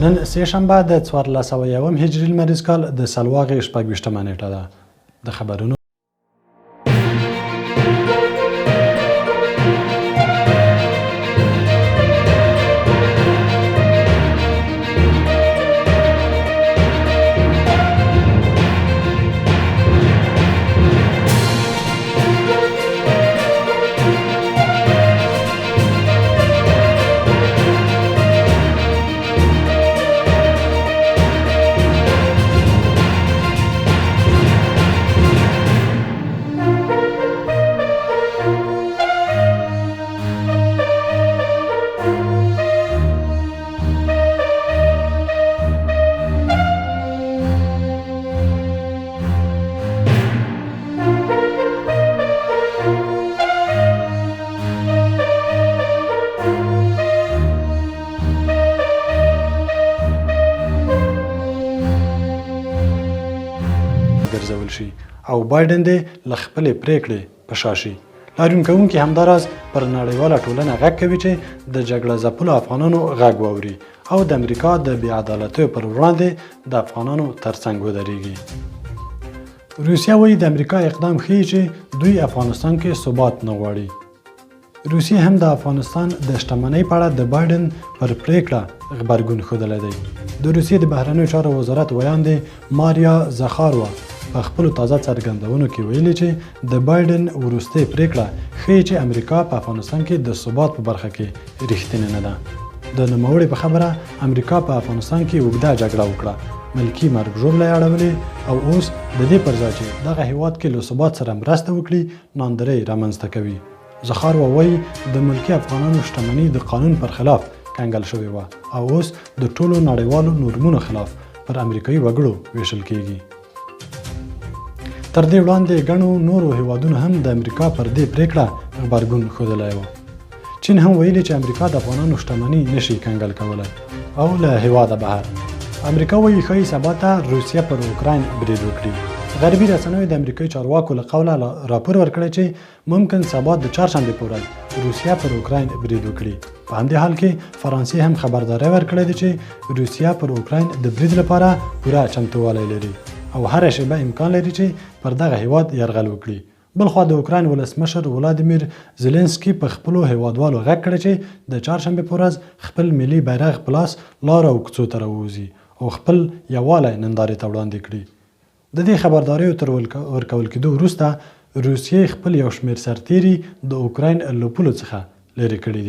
نن سه شنبه د 1401 هجري لمریز کال د سلواغې 26مه نیټه ده. د خبرونو ګرځول شي او بایډن دې له خپلې پرېکړې په شا شي. لاریون کوونکي همداراز پر نړیواله ټولنه غږ کوي چې د جګړه ځپلو افغانانو غږ واوري او د امریکا د بې عدالتیو پر وړاندې د افغانانو ترڅنګ ودرېږي. روسیه وایي د امریکا اقدام ښیي چې دوی افغانستان کې ثبات نه غواړي. روسیې هم د افغانستان د شتمنۍ په اړه د بایډن پر پرېکړه غبرګون ښودلی دی. د روسیې د بهرنیو چارو وزارت ویاندې ماریا زخاروا په خپلو تازه څرګندونو کې ویلي چې د بایډن وروستۍ پرېکړه ښیي چې امریکا په افغانستان کې د ثبات په برخه کې رښتینې نه ده. د نوموړې په خبره امریکا په افغانستان کې اوږده جګړه وکړه، ملکي مرګ ژوبله یې اړولې او اوس د دې پر ځای چې دغه هېواد کې له ثبات سره مرسته وکړي، ناندرۍ رامنځته کوي. زخاروا وايي، د ملکي افغانانو شتمني د قانون پر خلاف کنګل شوې وه او اوس د ټولو نړیوالو نورمونو خلاف پر امریکایي وګړو وېشل کېږي. تر دې وړاندې ګڼو نورو هېوادونو هم د امریکا پر دې پرېکړه غبرګون ښودلی و. چین هم ویلي چې امریکا د افغانانو شتمني نشي کنګل کولی او له هېواده بهر امریکا وایي ښایي سبا ته روسیه پر اوکراین برید وکړي. غربي رسنیو د امریکایي چارواکو له قوله راپور ورکړی چې ممکن سبا د چهارشنبې په ورځ روسیه پر اوکراین برید وکړي. په همدې حال کې فرانسې هم خبرداری ورکړی دی چې روسیه پر اوکراین د برید لپاره پوره چمتووالی لري او هره شېبه امکان لري چې پر دغه هېواد یرغل وکړي. بلخوا د اوکراین ولسمشر ولادیمیر زیلنسکي په خپلو هېوادوالو غږ کړی چې د چهارشنبې په ورځ خپل ملي بیرغ په لاس لارو او کوڅو ته راووځي او خپل یووالی نندارې ته وړاندې کړي. د دې خبرداریو تر ورکول کېدو وروسته روسیې خپل یو شمېر سرتېري د اوکراین له پولو څخه لرې کړي دي.